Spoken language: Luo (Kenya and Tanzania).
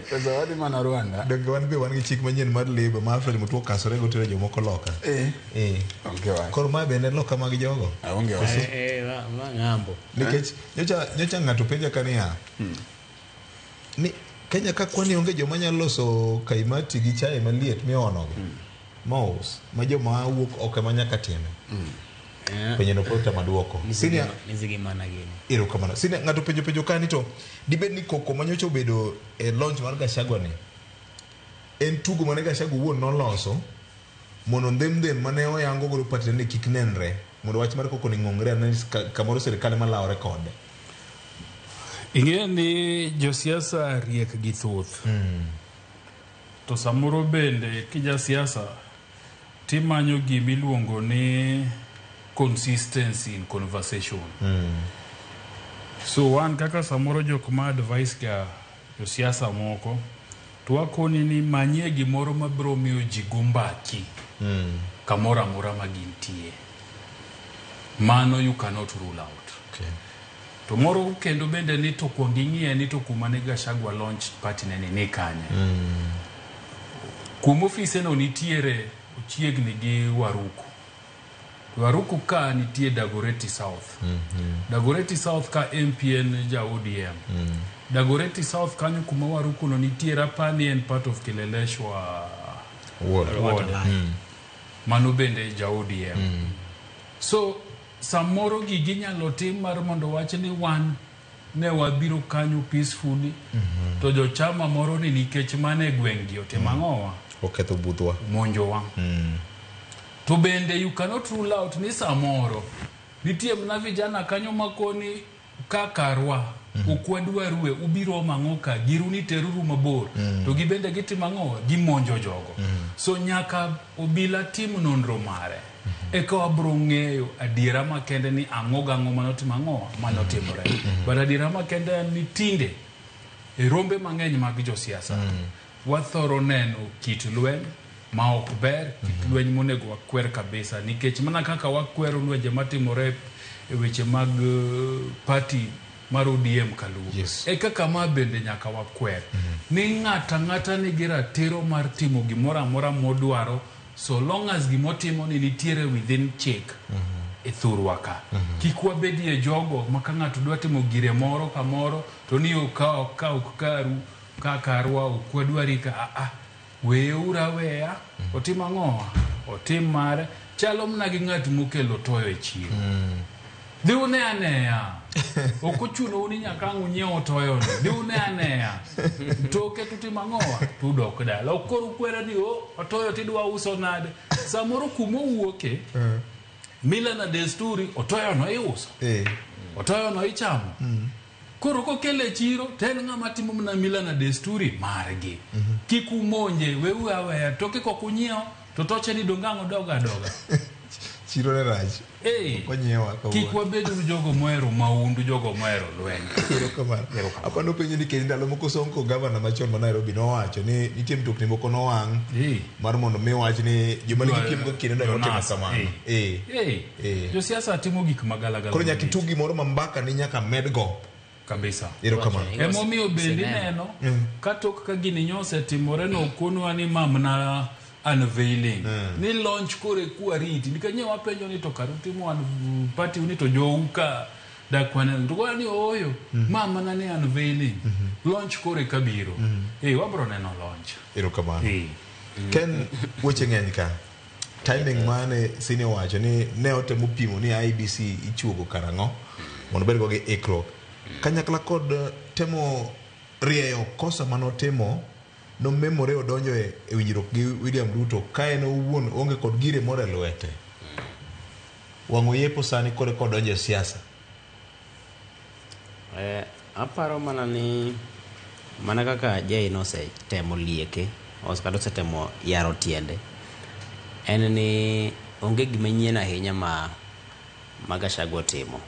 Pesa wadhi mana Rwanda. Donge wan be wan gi chik manyien mar labour ma Alfred Mutua okasore go tero jomoko loka. Eh. Eh. Onge wach. Koro ma bende loka mag jogo. Aonge wach. Eh, eh, ma ng'ambo. Nikech nyocha ng'ato penja ka niya. Ni Kenya ka kwani onge joma nyalo loso kaimati gi chae maliet miono gi. Maus ma joma wuok oko ema nyaka time. Penjo no pod tama duoko. Senior Nizigi mana gini. Erokamano. Senior ng'ato penjo ka ni to dibed ni koko manyocha obedo e launch mar Gachagua ni en tugo mane Gachagua owuon noloso mondo ndhem mane oyango godo party ne kik nenre mondo wach mar koko ni ng'ongre ane kamoro sirikal ema lawore kode. Ing'eyo ni josiasa riek gi thoth. To samoro bende kijasiasa timanyo gimiluongo ni consistency in conversation. So wan kaka samoro jok ma advice ga josiasa moko to wakoni ni manyie gimoro mabiro miyo ji go mbaki kamoro amora ma gintie. Mano you cannot rule out. Okay. To moro kendo bende ni to kuong ing'iye ni to kuma ne Gachagua launch party ne ni kanye. Kuom ofise no nitiere ochiegni gi Waruku. Waruku ka nitie Dagoretti South. Dagoretti South ka MP en ja ODM. Dagoretti South kanyo kuma Waruku no nitiere apani en part of Kileleshwa Ward. Ward. Mano bende ja ODM. So samoro gigi nyalo tim mar mondo wach ni wan ne wabiro kanyo peacefully to jochama moro ni nikech mane gweng' gi otimo ang'owa Oketho budhwa. monjowa. To bende you cannot rule out ni samoro nitie mana vijana kanyo makoni ka karwa ok wadwarue ubiro omo ang'o ka giru ni teruru mabor to gibende gitimo ang'o gimonjo jogo. So nyaka obila tim nonro mare eka wabro ng'eyo adiera makende ni ang'o gang'o manotimo ang'o manotimore. But adiera makende en ni tinde e rombe mang'eny mag josiasa wathoro neno kit lweny ma ok ber, kit lweny monego wakwer kabisa, nikech mana kaka wakwero lwenje matimore e weche mag party mar ODM kaluo. Yes. E kaka ma bende nyaka wakwer ni ng'ato ang'ata nigi ratiro mar timo gimoro amora modwaro so long as gimotimo ni nitiere within chik e thurwa ka. Kik wabedie jogo ma ka ng'ato dwa timo gire moro kamoro to ni ka ok karu ka karwa ok wadwari ka a weyeuru aweya otim ang'owa otim mare chalo mana gi ng'at mokelo toyo e chiro. Dhi une aneya ok ochunou ni nyaka ang' unyiew otoyo ni dhi une aneya toke tutimo ang'owa tudok dala ok koro ukwera ni o otoyo tidwa uso nade samoro kuma owuoke mila na desturi otoyo no iuso otoyo no ichamo. Koro kokele e chiro to en ng'ama timo mana mila na desturi margi. Kik umonje, weuru aweya toke kok unyiewo to toche ni donge ang' odog adoga. Chiro ne rach. Onyiewa kawuono. Kik wabed jogo mohero maundu, jogo mohero lweny. Erokamano. Apano penjo nikech ndalo moko Sonko gavana machon ma Nairobi nowacho ni nitie mtokni moko nowang' mar mondo mi wach ni joma nigi piem go kinde no otimo kamano. Josiasa timo gik magalagala. Koro nyaka itug gimoro ma mbaka ni nyaka medgo. Kabisa. Erokamano. Emomiyo bende ineno ka tok ka gini nyosetimore no okonwa ni mamna unveiling ni launch kore kuariti nikech nye wapenjo ni to kar utimo party ni to jou ka dak waneno to koro ni ooyo ma mana ni unveiling launch kore kabiro wabro neno launch. Erokamano. Ken weche ng'eny ka timing mane senior wacho ni ne otemo pimo ni IBC ichuogo karang'o mondo obed go gi ikruok kanyakla kod temo rieyo kosa manotimo nomemore odonjo e winjruok gi William Ruto ka en owuon onge kod gire moro e lwete. Wang'o yepo sani kore kodonjo e siasa. Aparo mana ni mana kaka Jay nosetemo lieke kata osetemo yaro tiende en ni onge gima nyien ahinya ma Gachagua otimo.